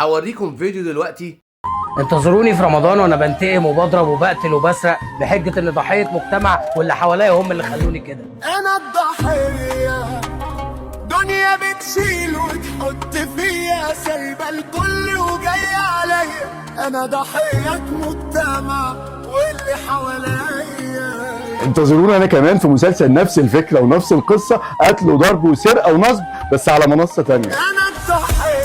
هوريكم فيديو دلوقتي. انتظروني في رمضان وانا بنتقم وبضرب وبقتل وبسرق بحجة ان ضحية مجتمع واللي حواليا هم اللي خلوني كده. انا الضحية، دنيا بتشيل وتحط فيا، سايبة الكل وجاية عليا. انا ضحية مجتمع واللي حواليا. انتظرونا انا كمان في مسلسل نفس الفكرة ونفس القصه، قتل وضرب وسرقة ونصب، بس على منصة تانية. انا الضحية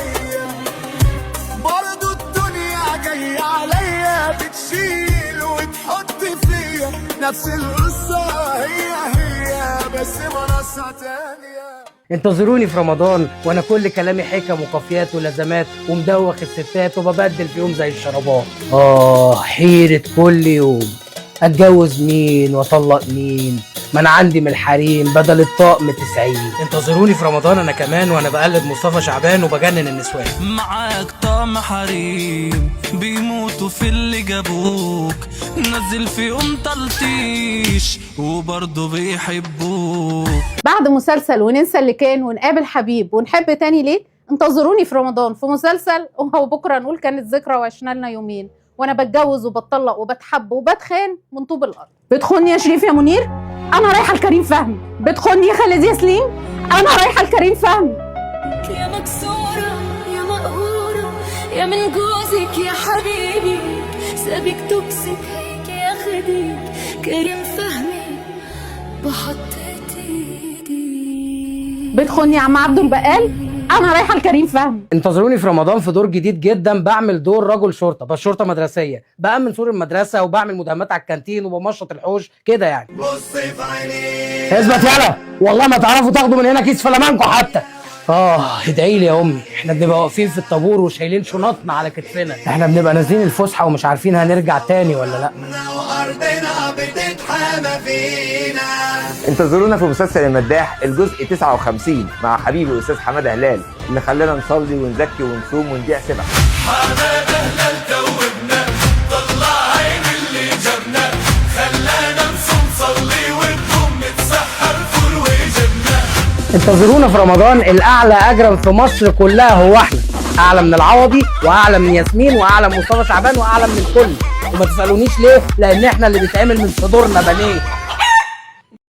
برضو، الدنيا جاية عليا، بتشيل وتحط فيا، نفس القصة هي هي بس منصة تانية. انتظروني في رمضان وانا كل كلامي حكم وقافيات ولزمات ومدوخ الستات وببدل فيهم زي الشرابات. حيرة كل يوم، اتجوز مين واطلق مين، ما انا عندي من الحريم بدل الطقم 90. انتظروني في رمضان انا كمان وانا بقلد مصطفى شعبان وبجنن النسوان. معاك طعم حريم بيموتوا في اللي جابوك، نزل فيهم تلطيش وبرضه بيحبوك. بعد مسلسل وننسى اللي كان ونقابل حبيب ونحب تاني ليه، انتظروني في رمضان في مسلسل وبكره نقول كانت ذكرى وعشنا لنا يومين، وانا بتجوز وبتطلق وبتحب وبتخان من طوب الارض. بتخوني يا شريف يا منير، انا رايحة لكريم فهمي. بتخوني يا خالد يا سليم، انا رايحة لكريم فهمي. يا مكسورة يا مقهورة يا من جوزك يا حبيبي، سابك toxic هيك يا خديك، كريم فهمي بحطيت ايدي. بتخوني يا عم عبده البقال، انا رايحة لكريم فهمي. انتظروني في رمضان في دور جديد جدا، بعمل دور رجل شرطه، بس شرطه مدرسيه، بامن سور المدرسة وبعمل مداهمات على الكانتين وبمشط الحوش كده يعني. بص في عينيك اثبت يلا، والله ما تعرفوا تاخدوا من هنا كيس فلامانكو حتى. ادعي لي يا امي، احنا بنبقى واقفين في الطابور وشايلين شنطنا على كتفنا، احنا بنبقى نازلين الفسحة ومش عارفين هنرجع تاني ولا لا. وارضنا بتتحامى فينا. انتظرونا في مسلسل المداح الجزء 59 مع حبيبي الاستاذ حمادة هلال، اللي خلانا نصلي ونزكي ونصوم ونبيع سبع. حمادة هلال توبنا، طلع عين اللي جابنا، خلانا نصوم صلي ونقوم نتسحر فول وجبنا. انتظرونا في رمضان، الاعلى اجرا في مصر كلها هو احنا، اعلى من العوضي واعلى من ياسمين واعلى من مصطفى شعبان واعلى من الكل، وما تسالونيش ليه، لان احنا اللي بيتعمل من صدورنا بانيه.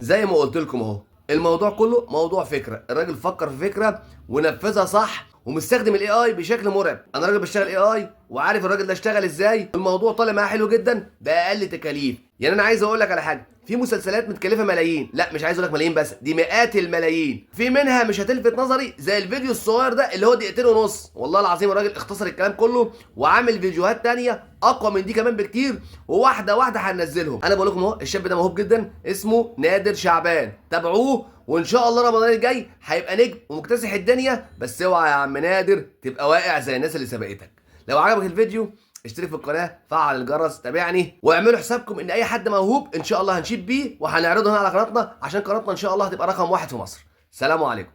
زي ما قلت لكم اهو، الموضوع كله موضوع فكرة. الراجل فكر في فكرة ونفذها صح، ومستخدم ال AI بشكل مرعب. انا راجل بشتغل AI وعارف الراجل ده اشتغل ازاي، الموضوع طالع معاه حلو جدا باقل تكاليف. يعني انا عايز اقول لك على حاجة، في مسلسلات متكلفه ملايين، لا مش عايز اقول لك ملايين بس، دي مئات الملايين، في منها مش هتلفت نظري زي الفيديو الصغير ده اللي هو دقيقتين ونص. والله العظيم الراجل اختصر الكلام كله وعامل فيديوهات تانية اقوى من دي كمان بكتير، وواحدة واحدة هننزلهم. انا بقول لكم اهو، الشاب ده موهوب جدا، اسمه نادر شعبان، تابعوه وان شاء الله رمضان الجاي هيبقى نجم ومكتسح الدنيا. بس اوعى يا عم نادر تبقى واقع زي الناس اللي سبقتك. لو عجبك الفيديو اشترك في القناة، فعل الجرس، تابعني، واعملوا حسابكم ان اي حد موهوب ان شاء الله هنشيد بيه وهنعرضه هنا على قناتنا، عشان قناتنا ان شاء الله هتبقى رقم 1 في مصر. سلام عليكم.